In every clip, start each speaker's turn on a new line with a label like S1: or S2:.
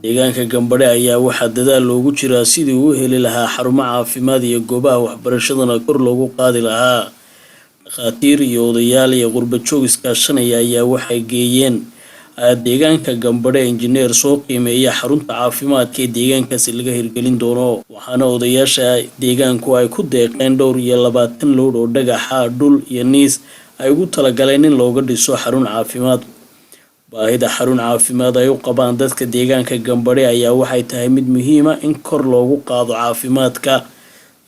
S1: Deegaanka Gambadhe ayaa waxaa dadaal loogu jiraa sidii uu u heli lahaa xarumo caafimaad iyo goobaha waxbarashadana kor loogu qaadi lahaa. Dhakhaatiir iyo odayaal iyo qurba joog iskaashanaya ayaa waxay geeyeen deegaanka Gambadhe injineer soo qiimeeya xarunta caafimaadka ee deegaankaasi laga hirgelin doono, waxaana odayaasha deegaanku ay ku deeqeen dhowr iyo 20 loodh oo dhagaxa, dhul iyo niis ay ugu talagaleen in looga dhiso xarun caafimaad. Baahida xarun caafimaad ay u qabaan dadka deegaanka Gambadhe ayaa waxay tahay mid muhiima in kor loogu qaado caafimaadka,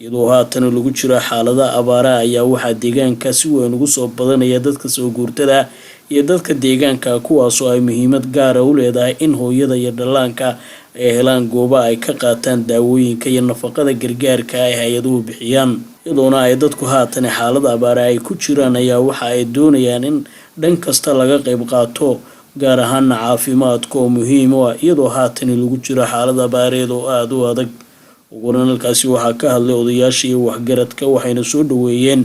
S1: iyadoo haatan lagu jiro xaalada abaaraha ayaa waxaa deegaanka si weyn ugu soo badanaya dadka soo guurtada iyo dadka deegaanka, kuwaasoo ay muhiimad gaara u leedahay in hooyada iyo dhallaanka ay helaan gooba ay ka qaataan daawooyinka iyo nafaqada gargaarka ay hay-aduhu bixiyaan. Iyadoona ay dadku haatan xaalada abaara ay ku jiraan ayaa waxa ay doonayaan in dhan kasta laga qayb qaato, gaar ahaana caafimaadka oo muhiim u ah, iyadoo haatan lagu jiro xaalad abaareed oo aada u adag. Ugu horan halkaasi waxaa ka hadlay odayaasha iyo waxgaradka, waxayna soo dhaweeyeen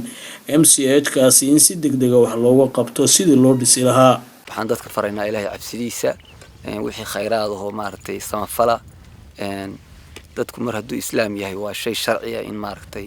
S1: MCH kaasi in si deg dega wax looga qabto sidii loo dhisi lahaa.
S2: Waxaan dadka faraynaa Ilaahay cabsidiisa, wixii khayraad ahoo maaragtay samafala. Dadku mar hadduu Islaam yahay, waa shay sharciya in maaragtay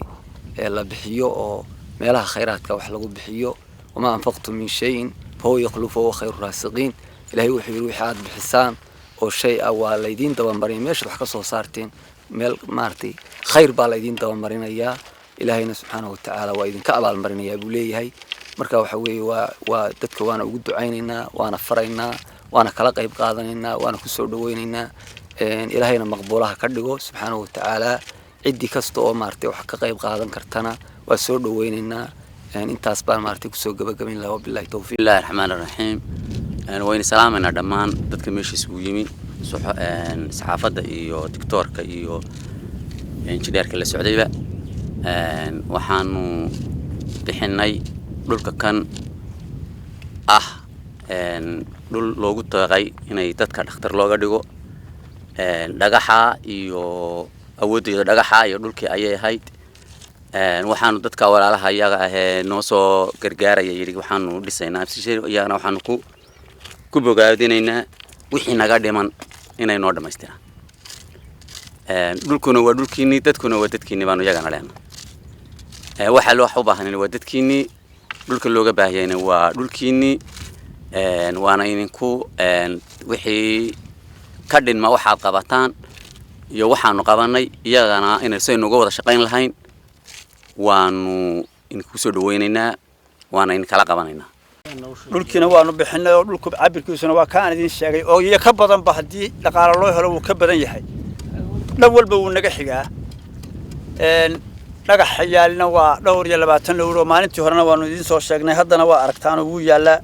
S2: la bixiyo oo meelaha khayraadka wax lagu bixiyo. وما أنفقتم من شيء فهو يخلفه وهو خير الرازقين. Ilaahay wuxuu yidhi: wixii aad bixisaan oo shay ah waa laydiin dabamarinaya. Meeshaad wax ka soo saarteen meel maaragtay khayr baa laydiin dabamarinayaa, Ilaahayna subxaanahu watacaala waa idinka abaalmarinayaa buu leeyahay. Marka waxa weeye waa dadka waana ugu ducaynaynaa, waana faraynaa, waana kala qayb qaadanaynaa, waana kusoo dhaweynaynaa. Ilaahayna maqbuulaha ka dhigo subxaanahu watacaala. Ciddii kasta oo maaragtay wax ka qayb qaadan kartana waa soo dhaweynaynaa. Intaas baan maaragtay kusoo gabagabayn lahaa. Wabillahi towfiiq.
S3: Bismillahi raxmaani raxiim. Wayna salaamaynaa dhammaan dadka meesha isugu yimi, saxaafadda iyo doctoorka iyo injineerka la socdayba. Waxaanu bixinay dhulka kan ah dhul loogu deeqay inay dadka dhakhtar looga dhigo. Dhagaxa iyo awooddeeda, dhagaxa iyo dhulkii ayay ahayd. Waxaanu dadka walaalaha iyaga ahee noo soo gargaaraya yidhi waxaanu dhisaynaa, iyagana waxaanu ku bogaadinaynaa wixii naga dhiman inay noo dhammaystiraan. Dhulkuna waa dhulkiinii, dadkuna waa dadkiinii baanu iyagana leenahay. Waxaa loo wax u baahanina waa dadkiinii, dhulka looga baahiyayna waa dhulkiinii, waana idinku wixii ka dhinma waxaad qabataan iyo waxaanu qabanay iyagana inay saynu uga wada shaqayn lahayn waanu idinku soo dhaweynaynaa, waana idinkala qabanaynaa.
S4: Dhulkiina waanu bixinay oo dhulku cabirkiisuna waa ka aan idin sheegay oo iyo ka badanba. Haddii dhaqaalo loo helo wuu ka badan yahay, dhan walba wuu naga xigaa. Dhagaxa yaalina waa dhowr iyo 20 lowr oo maalintii horena waanu idiin soo sheegnay, haddana waa aragtaanoo wuu yaallaa.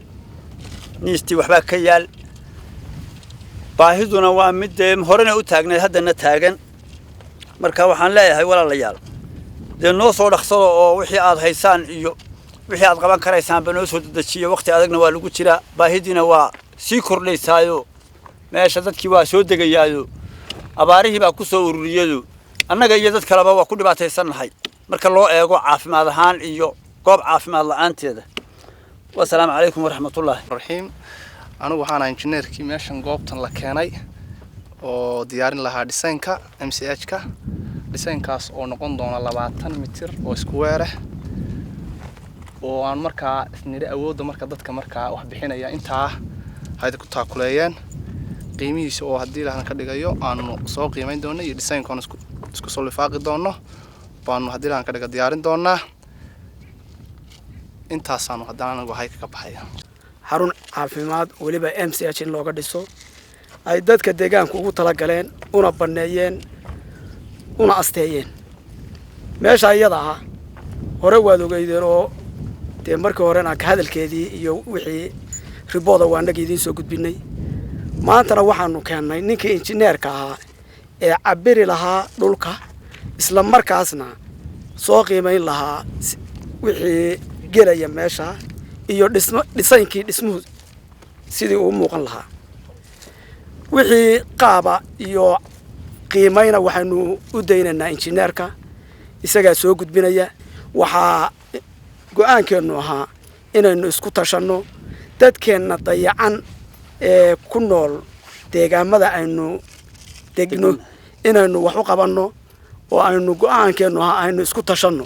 S4: Niistii waxbaa ka yaal. Baahiduna waa mid dee horena u taagnayd, haddana taagan. Marka waxaan leeyahay, walaalayaal, dee noo soo dhaqsado oo wixii aad haysaan iyo wixii aad qaban karaysaanba noo soo dedejiyo. Waqti adagna waa lagu jiraa, baahidiina waa sii kordhaysaayo, meesha dadkii waa soo degayaayo, abaarihii baa ku soo ururiyado. Annaga iyo dad kaleba waa ku dhibaataysannahay marka loo eego caafimaad ahaan iyo goob caafimaad la-aanteeda. Wasalaamu calaykum waraxmatullaahi.
S5: Raxiim. Anigu waxaan ahaa injineerkii meeshan goobtan la keenay oo diyaarin lahaa designka MCH-ka, designkaas oo noqon doona 20 mitir oo square ah, oo aan markaa isniri awoodda marka dadka markaa wax bixinaya intaa hayda ku taakuleeyeen qiimihiisa, oo haddii Ilaahna ka dhigayo aanu soo qiimeyn doono iyo designkoon isku soo lifaaqi doono baanu haddii Ilaahna ka dhiga diyaarin doonaa. Intaasaanu haddana anigu hayka ka baxaya.
S6: Xarun caafimaad, weliba MCH in looga dhiso ay dadka deegaanku ugu talagaleen, una banneeyeen, una asteeyeen meesha iyada ah. Hore waad ogeydeen oo dee markii horena ka hadalkeedii iyo wixii ribooda waa annaga idiin soo gudbinay. Maantana waxaanu keennay ninkii injineerka ahaa ee cabiri lahaa dhulka, isla markaasna soo qiimayn lahaa wixii gelaya meesha iyo dhismo dhisaynkii dhismuhu sidii uu muuqan lahaa, wixii qaaba iyo qiimayna waxaynu u daynaynaa injineerka, isagaa soo gudbinaya. Waxaa go-aankeennu ahaa inaynu isku tashanno dadkeenna dayacan ee ku nool deegaamada aynu Degno inaynu wax u qabanno oo aynu go-aankeennu ah aynu isku tashanno.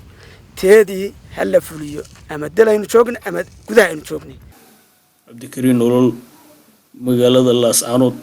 S6: Teedii ha la fuliyo, ama dal aynu joogna ama gudaha aynu joognay.
S1: Cabdikariin Nolol, magaalada Laascaanood.